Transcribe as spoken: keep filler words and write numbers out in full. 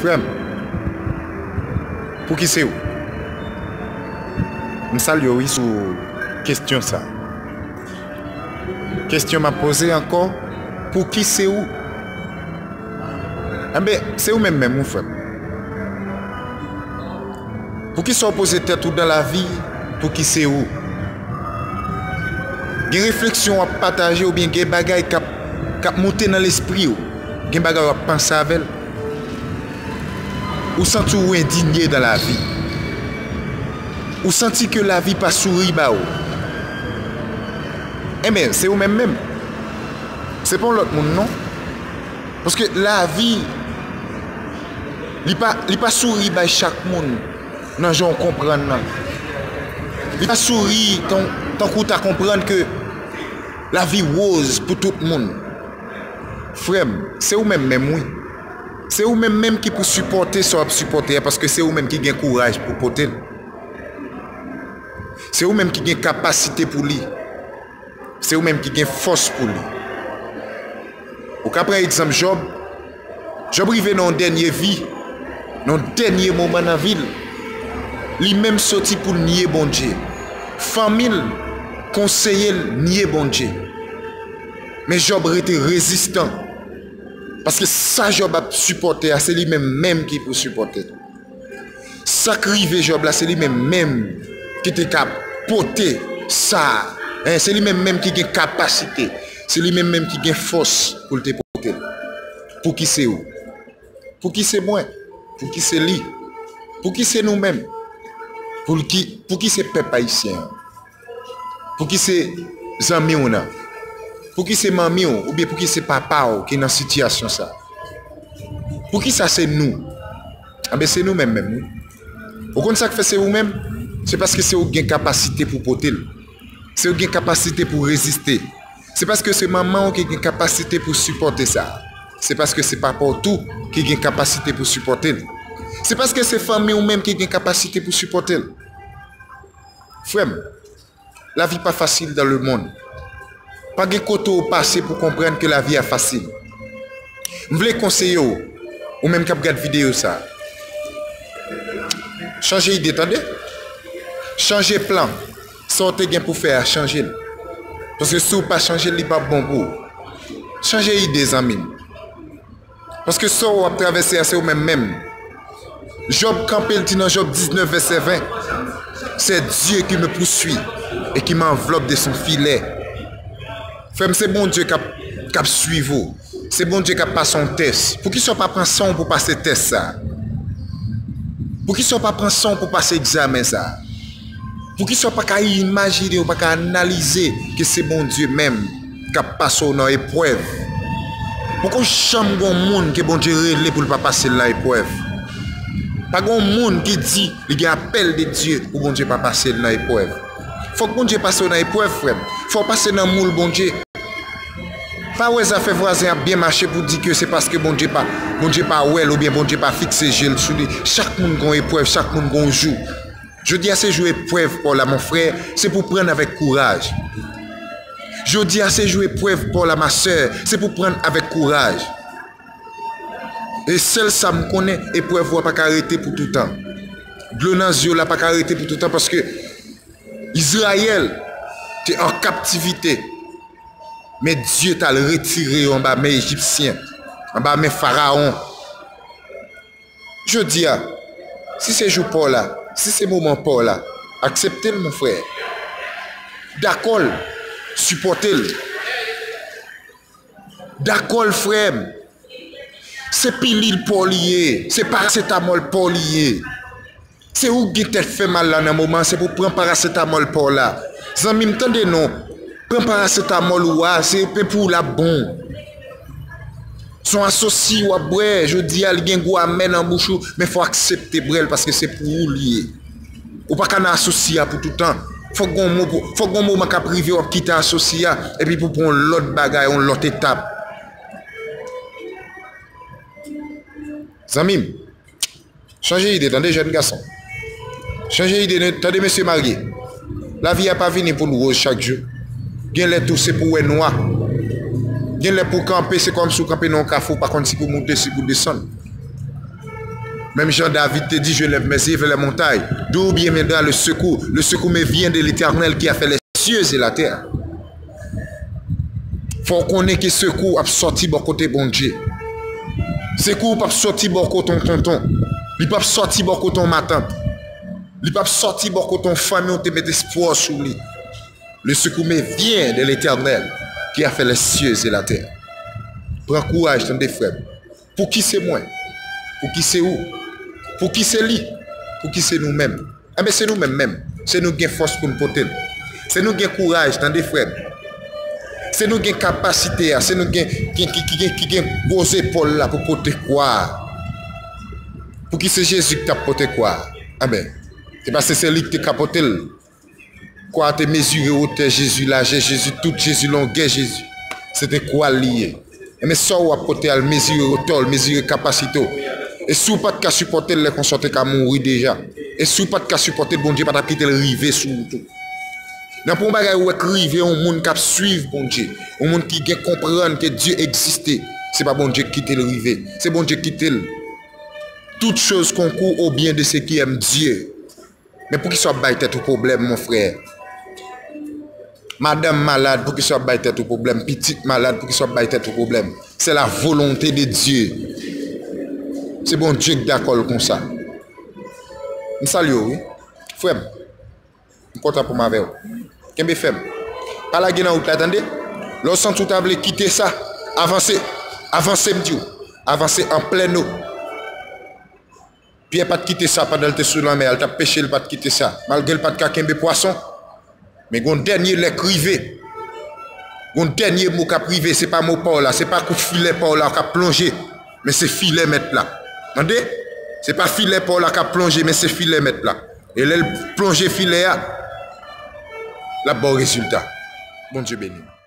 Frè m, pouki se ou? M salye w wi sou kesyon sa. Kesyon m ap poze ankò, pouki se ou? Enben, se ou menm menm wi frè m. Poukisa w poze tèt ou nan lavi, pouki se ou? Gen refleksyon w ap pataje oubyen gen bagay k ap, k ap moute nan lespri w. Gen bagay w ap panse avè l. Ou santi w endinye nan lavi. Ou santi ke lavi pa souri ba ou. Enben, se ou menm menm. Se pa yon lòt moun non. Paske lavi, li pa, li pa souri bay chak moun nan jan w konprann nan. Li pa souri tan, tankou w ta konprann ke lavi woz pou tout moun. Frè m, se ou menm menm wi. Se ou menm menm ki pou sipòte sa w ap sipòte a, paske se ou menm ki gen kouraj pou pote l. Se ou menm ki gen kapasite pou li. Se ou menm ki gen fòs pou li. Ou ka pran egzanp Jòb. Jòb rive nan yon dènye vi, nan yon dènye moman nan vi l. Li menm soti pou l nye Bondye. Fanmi l konseye l nye Bondye. Men Jòb rete rezistan. Paske sa Jòb ap sipòte a, se li menm menm ki pou sipòte l. Sa k rive Jòb la, se li menm menm ki te ka pote sa a. Hein, se li menm menm ki gen kapasite. Se li menm menm ki gen fòs pou l te pote l. Pouki se ou? Pouki se mwen? Pouki se li? Pouki se nou menm? Pouki, pouki se pèp ayisyen an? Pouki se zanmi w nan? Pouki se manmi w oubyen pouki se papa w ki nan sitiyasyon sa? Poukisa se nou? Anben, se nou menm menm wi. Ou konn sa k fè se ou menm? Se paske se ou ki gen kapasite pou pote l. Se ou ki gen kapasite pou reziste. Se paske se manman w ki gen kapasite pou sipòte sa. Se paske se papa w tou ki gen kapasite pou sipòte l. Se paske se fanmi w menm ki gen kapasite pou sipòte l. Frè m, lavi pa fasil dans le monde. Pa gen kote w pase pou konprann ke lavi a fasil. M vle konseye w, ou menm k ap gad videyo sa. Chanje ide, tande? Chanje plan. Sa w te gen pou fè a, chanje l. Paske si w pa chanje l, li p ap bon pou ou. Chanje ide, zanmi m. Paske sa w ap travèse a, se ou menm menm. Jòb kanpe, l di nan Jòb diznèf vèsè ven, c'est Dieu qui me poursuit et qui m'enveloppe de son filet. Frè m, se Bondye k ap, k ap swiv ou. Se Bondye k ap pase yon tès. Poukisa w pa pran san w pou pase tès sa? Poukisa w pa pran san w pou pase egzamen sa? Poukisa w pa ka imajine, w pa ka analize ke se Bondye menm k ap pase w nan eprèv? Poko janm gon moun ke Bondye rele pou l pa pase l nan eprèv. Pa gon moun ki di li gen apèl de Dye pou Bondye pa pase l nan eprèv. Fòk Bondye pase w nan eprèv, frè m. Fò w pase nan moul Bondye. Pa wè zafè vwazen ap byen mache pou di ke se paske Bondye pa, Bondye pa wè l oubyen Bondye pa fikse je l sou li. Chak moun gon eprèv, chak moun gon jou. Jodi a se jou eprèv pa w la, mon frè, se pou pran avèk kouraj. Jodi a se jou eprèv pa w la, ma sè, se pou pran avèk kouraj. E sèl sa m konnen, eprèv ou a pa ka rete pou toutan. Dlo nan zye w la pa ka rete pou toutan, paske Izrayèl te an kaptivite, men Dye t al retire yo anba men Ejipsyen, anba men Farawon. Jodi a, si se jou pa w la, si se moman pa w la, aksepte l, mon frè. Dakò l, sipòte l. Dakò l, frè m. Se pilil pa w li ye, se parasetamòl pa w li ye. Se ou k gen tèt fè mal la nan moman an, se pou pran parasetamòl pa w la. Zanmi m, tande non. Pran parasetamòl ou a, se, se pou w l ap bon. Se yon asosi w ap bwè, jodi a, li gen gou amè nan bouch ou, men fò w aksepte bwè l paske se pou ou li ye. Ou pa ka nan asosi a pou toutan. Fòk gon mo-, fòk gon moman k ap rive w ap kite asosi a, epi pou pran yon lòt bagay, yon lòt etap. Zanmi m, chanje ide, tande, jèn gason. Chanje ide, tande, mesye marye. Lavi a pa vini pou l woz chak jou. Gen lè tou se pou w wè nwa. Gen lè pou w kanpe, se kòmsi w kanpe nan yon kafou, w pa konn si pou w moute, si pou w desann. Menm jan David te di, je lève mes yeux vers les montagnes. D'où bien viendra le secours? Le secours me vient de l'Éternel qui a fait les cieux et la terre. Fò w konnen ke sekou ap sòti bò kote Bondye. Sekou p ap sòti bò kote yon tonton. Li p ap sòti bò kote yon matant. Li p ap sòti bò kote yon fanmi w te met espwa w sou li. Le secours me vient de l'Éternel qui a fait les cieux et la terre. Pran kouraj, tande frè m. Pouki se mwen? Pouki se ou? Pouki se li? Pouki se nou menm? Enben, se nou menm menm. Se nou gen fòs pou n pote l. Se nou gen kouraj, tande frè m. Se nou gen kapasite a, se nou gen, gen, ki, ki gen, ki gen gwo zepòl la pou pote kwa a. Pouki se Jezi ki t ap pote kwa a? Enben, se paske se li ki te ka pote l. Kwa a te mezire wotè Jezi, lajè Jezi, tout Jezi, longè Jezi. Se te kwa l li ye. Enben, sa w ap pote a, l mezire wotè w, l mezire kapasite w. E si w pa t ka sipòte l, lè konsa w te ka mouri deja. E si w pa t ka sipòte l, Bondye pa t ap kite l rive sou ou tou. Nan pou yon bagay ou wè k rive yon moun k ap swiv Bondye, yon moun ki gen konprann ke Dye egziste, se pa Bondye ki kite l rive. Se Bondye ki kite l. Toutes choses concourent au bien de ceux qui aiment Dieu. Men poukisa w ap bay tèt ou pwoblèm, mon frè? Madanm malad, poukisa w ap bay tèt ou pwoblèm? Pitit malad, poukisa w ap bay tèt ou pwoblèm? C'est la volonté de Dieu. Se Bondye k dakò l konsa. M salye w, wi. Frè m, m kontan pou m avè w. Kenbe fèm. Pa lage nan wout la, tande? Lè w santi w ta vle kite sa, avanse. Avanse, m di w. Avanse an plè no. Pyè pa t kite sa pandan l te sou lanmè a, l t ap peche, l pa t kite sa. Malgre l pa t ka kenbe pwason, men gon dènye lè k rive. Gon dènye mo k ap rive, se pa mo pa w la, se pa kou filè pa w la k ap plonje, men se filè mèt la. Tande? Se pa filè pa w la k ap plonje, men se filè mèt la. E lè l plonje filè a, l ap ba w rezilta. Bondye beni w.